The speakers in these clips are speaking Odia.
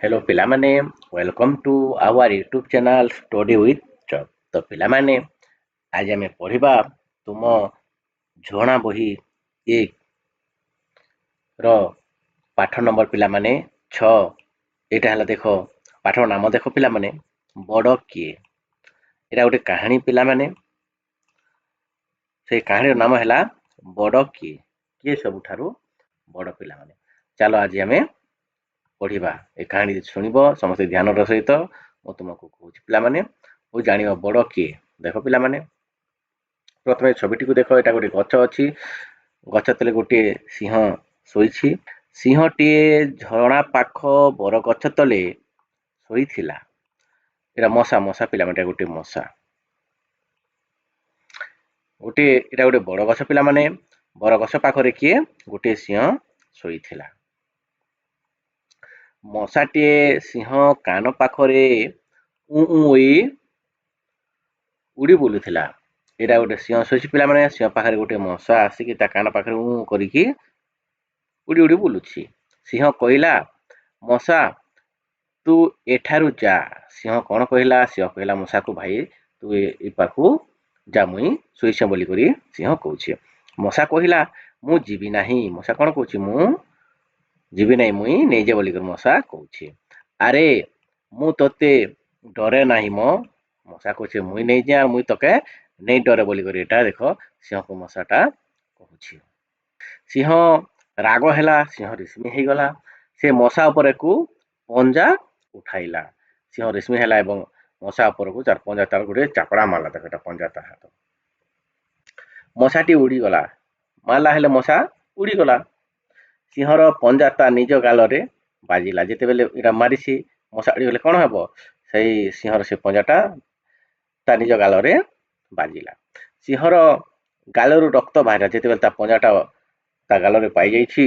ହ୍ୟାଲୋ ପିଲାମାନେ, welcome to our YouTube channel Study with Chop. ତ ପିଲାମାନେ, ଆଜି ଆମେ ପଢ଼ିବା ତୁମ ଝରଣା ବହି 1 ର ପାଠ ନମ୍ବର ପିଲାମାନେ 6। ଏଇଟା ହେଲା ଦେଖ, ପାଠ ନାମ ଦେଖ ପିଲାମାନେ, ବଡ଼ କିଏ। ଏଇଟା ଗୋଟେ କାହାଣୀ ପିଲାମାନେ। ସେଇ କାହାଣୀର ନାମ ହେଲା ବଡ଼ କିଏ, କିଏ ସବୁଠାରୁ ବଡ଼। ପିଲାମାନେ, ଚାଲ ଆଜି ଆମେ ପଢ଼ିବା। ଏ କାହାଣୀ ଶୁଣିବ ସମସ୍ତେ ଧ୍ୟାନର ସହିତ। ମୁଁ ତୁମକୁ କହୁଛି ପିଲାମାନେ ଓ ଜାଣିବ ବଡ଼ କିଏ। ଦେଖ ପିଲାମାନେ, ପ୍ରଥମେ ଛବିଟିକୁ ଦେଖ। ଏଇଟା ଗୋଟେ ଗଛ ଅଛି। ଗଛ ତଳେ ଗୋଟିଏ ସିଂହ ଶୋଇଛି। ସିଂହଟିଏ ଝରଣା ପାଖ ବରଗଛ ତଳେ ଶୋଇଥିଲା। ଏଇଟା ମଶା, ମଶା ପିଲାମାନେ। ଏଇଟା ଗୋଟେ ମଶା ଗୋଟିଏ। ଏଇଟା ଗୋଟେ ବଡ଼ ଗଛ ପିଲାମାନେ। ବରଗଛ ପାଖରେ କିଏ ଗୋଟିଏ ସିଂହ ଶୋଇଥିଲା। ମଶାଟିଏ ସିଂହ କାନ ପାଖରେ ଉଁ ଉଁ ହୋଇ ଉଡ଼ି ବୁଲୁଥିଲା। ଏଇଟା ଗୋଟେ ସିଂହ ଶୋଇଛି ପିଲାମାନେ। ସିଂହ ପାଖରେ ଗୋଟେ ମଶା ଆସିକି ତା କାନ ପାଖରେ ଉଁ କରିକି ଉଡ଼ି ଉଡ଼ି ବୁଲୁଛି। ସିଂହ କହିଲା, "ମଶା, ତୁ ଏଠାରୁ ଯା।" ସିଂହ କଣ କହିଲା? ସିଂହ କହିଲା ମଶାକୁ, "ଭାଇ, ତୁ ଏ ପାଖକୁ ଯା, ମୁଇଁ ଶୋଇଛ" ବୋଲିକରି ସିଂହ କହୁଛି। ମଶା କହିଲା, "ମୁଁ ଯିବି ନାହିଁ।" ମଶା କଣ କହୁଛି? "ମୁଁ ଯିବି ନାହିଁ, ମୁଇଁ ନେଇଯା" ବୋଲିକରି ମଶା କହୁଛି। "ଆରେ, ମୁଁ ତୋତେ ଡରେ ନାହିଁ ମ।" ମଶା କହୁଛି, "ମୁଇଁ ନେଇଯା, ମୁଇଁ ତକେ ନେଇ ଡରେ" ବୋଲିକରି ଏଇଟା ଦେଖ, ସିଂହକୁ ମଶାଟା କହୁଛି। ସିଂହ ରାଗ ହେଲା। ସିଂହ ରିସ୍ମି ହେଇଗଲା। ସେ ମଶା ଉପରକୁ ପଞ୍ଜା ଉଠାଇଲା। ସିଂହ ରିସ୍ମି ହେଲା ଏବଂ ମଶା ଉପରକୁ ତାର ପଞ୍ଜା, ତାର ଗୋଟେ ଚାପଡ଼ା ମାରିଲା। ଦେଖ, ଏଟା ପଞ୍ଜା ତା ହାତ। ମଶାଟି ଉଡ଼ିଗଲା। ମାରିଲା ହେଲେ ମଶା ଉଡ଼ିଗଲା। ସିଂହର ପଞ୍ଜା ତା ନିଜ ଗାଲରେ ବାଜିଲା। ଯେତେବେଳେ ଏଇଟା ମାରିଛି, ମଶା ଉଡ଼ିଗଲେ କଣ ହେବ? ସେଇ ସିଂହର ସେ ପଞ୍ଜାଟା ତା ନିଜ ଗାଲରେ ବାଜିଲା। ସିଂହର ଗାଲରୁ ରକ୍ତ ବାହାରିଲା। ଯେତେବେଳେ ତା ପଞ୍ଜାଟା ତା ଗାଲରେ ପାଇଯାଇଛି,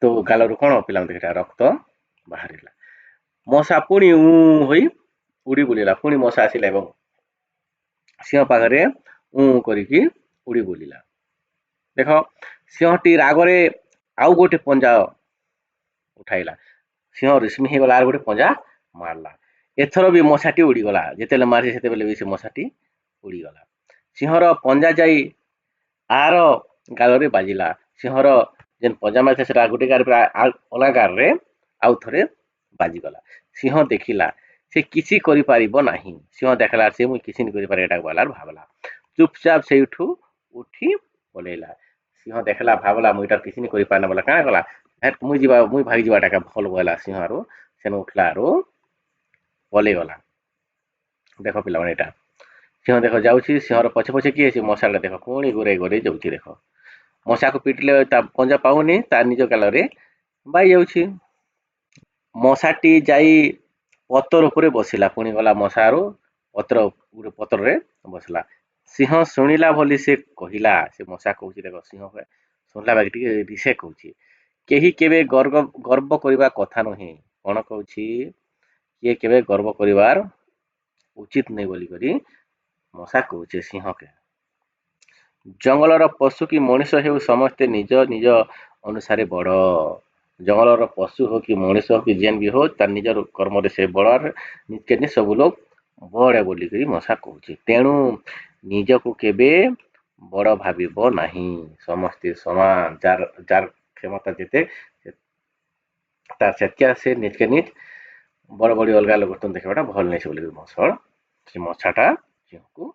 ତ ଗାଲରୁ କଣ ପିଲାମାନେ ଦେଖ, ରକ୍ତ ବାହାରିଲା। ମଶା ପୁଣି ଉଁ ହୋଇ ଉଡ଼ି ବୁଲିଲା। ପୁଣି ମଶା ଆସିଲା ଏବଂ ସିଂହ ପାଖରେ ଉଁ କରିକି ଉଡ଼ି ବୁଲିଲା। ଦେଖ, ସିଂହଟି ରାଗରେ ଆଉ ଗୋଟେ ପଞ୍ଜା ଉଠାଇଲା। ସିଂହ ରିସ୍ମି ହେଇଗଲା, ଆଉ ଗୋଟେ ପଞ୍ଜା ମାରିଲା। ଏଥର ବି ମଶାଟି ଉଡ଼ିଗଲା। ଯେତେବେଳେ ମାରିଛି, ସେତେବେଳେ ବି ସେ ମଶାଟି ଉଡ଼ିଗଲା। ସିଂହର ପଞ୍ଜା ଯାଇ ଆର ଗାଲରେ ବାଜିଲା। ସିଂହର ଯେନ୍ ପଞ୍ଜା ମାରିଥିଲା, ସେଟା ଗୋଟେ ଗାରେ, ଅଲଗା ଗାରରେ ଆଉ ଥରେ ବାଜିଗଲା। ସିଂହ ଦେଖିଲା, ସେ କିଛି କରିପାରିବ ନାହିଁ। ସିଂହ ଦେଖିଲା, ସେ ମୁଇଁ କିଛି ନି କରିପାରେ ଏଟା ବୋଇଲା, ଭାବଲା। ଚୁପଚାପ ସେଇଠୁ ଉଠି ପଲେଇଲା। ସିଂହ ଦେଖିଲା, ଭାବଲା, ମୁଇଁ ଏଇଟା କିଛି ନି କରିପାରେନା ବୋଲା କାଣା କଲା? ମୁଇଁ ଯିବା, ମୁଇଁ ଭାଗି ଯିବାଟା ଭଲ ବୋଇଲା। ସିଂହ ଆରୁ ସେନୁ ଉଠିଲା ଆରୁ ପଲେଇଗଲା। ଦେଖ ପିଲାମାନେ, ଏଇଟା ସିଂହ ଦେଖ ଯାଉଛି। ସିଂହର ପଛେ ପଛେ କିଏ ଅଛି? ମଶାଟା ଦେଖ, ପୁଣି ଗୋରେଇ ଗୋରେଇ ଯାଉଛି। ଦେଖ, ମଶାକୁ ପିଟିଲେ ତା ପଞ୍ଜା ପାଉନି, ତା ନିଜ ଗାଲରେ ବାଇ ଯାଉଛି। ମଶାଟି ଯାଇ ପତର ଉପରେ ବସିଲା। ପୁଣି ଗଲା ମଶାରୁ ପତ୍ର, ଗୋଟେ ପତ୍ରରେ ବସିଲା। ସିଂହ ଶୁଣିଲା ବୋଲି ସେ କହିଲା। ସେ ମଶା କହୁଛି, ଦେଖ, ସିଂହ ଶୁଣିଲା ବାକି ଟିକେ ରିସେ କହୁଛି, "କେହି କେବେ ଗର୍ବ ଗର୍ବ କରିବା କଥା ନୁହେଁ।" କଣ କହୁଛି? କିଏ କେବେ ଗର୍ବ କରିବାର ଉଚିତ ନୁହେଁ ବୋଲିକରି ମଶା କହୁଛି ସିଂହକେ। ଜଙ୍ଗଲର ପଶୁ କି ମଣିଷ ହେଉ, ସମସ୍ତେ ନିଜ ନିଜ ଅନୁସାରେ ବଡ଼। ଜଙ୍ଗଲର ପଶୁ ହଉ କି ମଣିଷ ହଉ କି ଯେନ୍ ବି ହଉ, ତାର ନିଜର କର୍ମରେ ସେ ବଡ଼। ନିଜକେ ନିଜେ ସବୁ ଲୋକ ବଡ଼ ବୋଲିକରି ମଶା କହୁଛି। ତେଣୁ ନିଜକୁ କେବେ ବଡ଼ ଭାବିବ ନାହିଁ। ସମସ୍ତେ ସମାନ। ଯାର ଯାର କ୍ଷମତା ଯେତେ, ତାର ସେତିକା ସେ ନିଜକେ ନିଜ ବଡ଼ ବଡ଼ି ଅଲଗା ଲୋକ ଦେଖିବାଟା ଭଲ ନାଇଁ ବୋଲି ମଶଳ ସେ ମଶାଟା ସିଂହକୁ